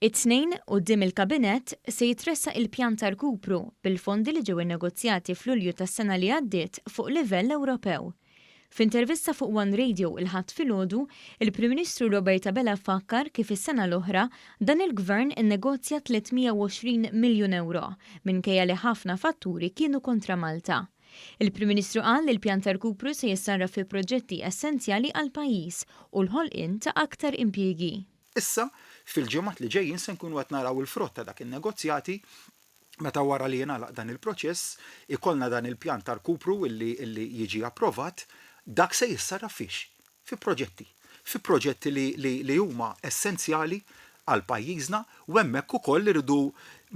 It-Tnejn, quddiem il-Kabinett, se jitressaq il-pjan ta' rkupru bil-fondi li ġew innegozjati f'Lulju tas-sena li għaddiet fuq livell Ewropew. F'intervista fuq One Radio il-Ħadd filgħodu, il-Prim Ministru Robert Abela fakkar kif is-sena l-oħra dan il-Gvern innegozja 320 miljun ewro minkejja li ħafna fatturi kienu kontra Malta. Il-Prim Ministru qal li l-pjan ta' rkupru se jissarraf fi proġetti essenzjali għall-pajjiż u l-ħolqien ta' aktar impjiegi. Issa, fil-ġimgħat li ġejjin se nkunu qed naraw il-frott ta' dak in-negozjati meta wara li jingħalaq dan il-proċess, ikollna dan il-pjan ta' rkupru illi illi jiġi approvat, dak se jissarraf fiex? Fi proġetti. Fi proġetti li li li huma essenzjali għal pajjiżna u hemmhekk ukoll irridu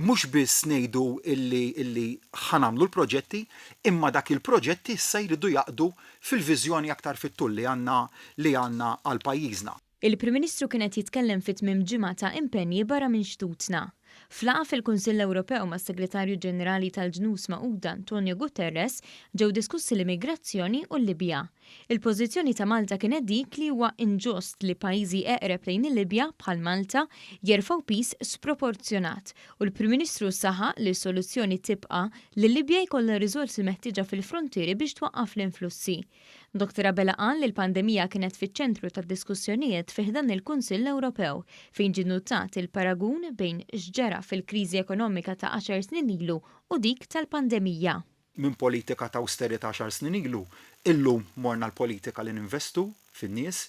mhux biss ngħidu illi illi ħa nagħmlu l-proġetti, imma dak il-proġetti issa jridu jaqdu fil-viżjoni aktar fit-tul li għandna li għandna għal pajjiżna. Il-Prim Ministru kien qed jitkellem fi tmiem ġimgħa ta' impenji barra minn xtutna. F'laqgħa fil-Kunsill Ewropew mas-Segretarju Ġenerali tal-Ġnus Magħquda Antonio Guterres ġew diskussi l-immigrazzjoni u l-Libja. Il-pożizzjoni ta' Malta kienet dik li huwa inġust li pajjiżi eqreb lejn il-Libja, bħal Malta, jerfgħu piż sproporzjonat u l-Prim Ministru saħaq li s-soluzzjoni tibqa' li l-Libja jkollha r-riżorsi meħtieġa fil-fruntieri biex twaqqaf l-influssi. Dottor Abela qal li l-pandemija kienet fiċ-ċentru tad-diskussjonijiet fi ħdan il-Kunsill Ewropew, fejn ġie nnutat il-paragun bejn x'ġara fil-kriżi ekonomika ta' għaxar snin ilu u dik tal-pandemija. Minn politika ta' awsterità għaxar snin ilu, illum morna l-politika li ninvestu fin-nies.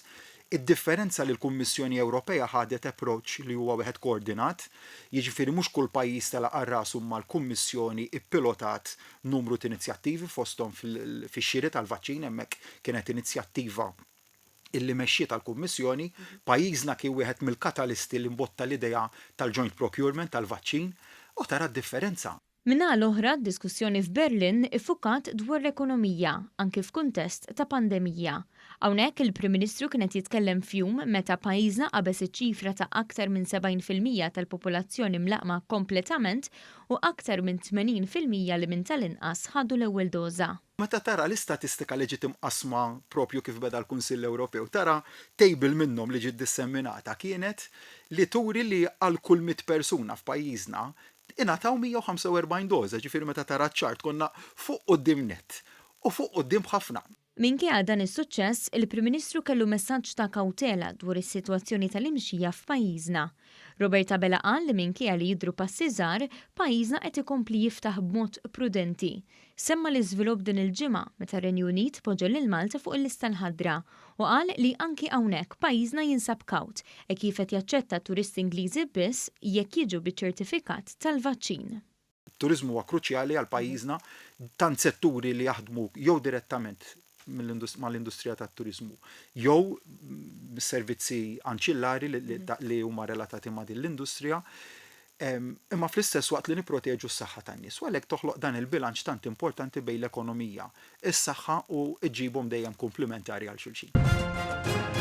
Id-differenza li l-Kummissjoni Ewropea ħadet approach li huwa wieħed koordinat, jiġifieri mhux kull pajjiż telaq għal rasu imma l-Kummissjoni ppilotat numru t'inizjattivi fosthom fix-xiri tal-vaċċin hemmhekk kienet inizjattiva illi mexxietha l-Kummissjoni. Pajjiżna kien wieħed mill-katalisti li mbotta l-idea tal-joint procurement tal-vaċċin u tara d-differenza. Min-naħa l-oħra, d-diskussjoni f'Berlin iffukat dwar l-ekonomija, anki f'kuntest ta' pandemija. Hawnhekk il-Prim Ministru kien qed jitkellem f'jum meta pajjiżna qabeż iċ-ċifra ta' aktar minn 70% tal-popolazzjoni mlaqqma kompletament u aktar minn 80% li minn tal-inqas ħadu l-ewwel doża. Meta tara l-istatistika li ġiet imqassma proprju kif beda l-Kunsill Ewropew, tara table minnhom li ġiet dissemminata kienet li turi li għal kull 100 persuna f'pajjiżna ingħataw 145 doża, ġifieri meta tara ċ-chart konna fuq quddiem nett u fuq quddiem b'ħafna. Minkejja dan is-suċċess, il-Prim Ministru kellu messaġġ ta' kawtela dwar is-sitwazzjoni tal-imxija f'pajjiżna. Robert Abela qal li minkejja li jidhru passi żgħar, pajjiżna qed ikompli jiftaħ b'mod prudenti. Semma l-iżvilupp din il-ġimgħa meta r-Renju Unit poġġa lil Malta fuq il-lista l-ħadra u qal li anki hawnhekk pajjiżna jinsab kawt hekk kif qed jaċċetta turisti Ingliżi biss jekk jiġu biċ-ċertifikat tal-vaċċin. It-turiżmu huwa kruċjali għal pajjiżna, tant setturi li jaħdmu jew direttament mal-industrija tat-turiżmu jew mis-servizzi anċillari li huma relatati ma' din l-industrija, imma fl-istess waqt li nipproteġu s-saħħa tan-nies. U għalhekk toħloq dan il-bilanċ tant importanti bejn l-ekonomija, is-saħħa u ġġibhom dejjem kumplimentari għal xulxin.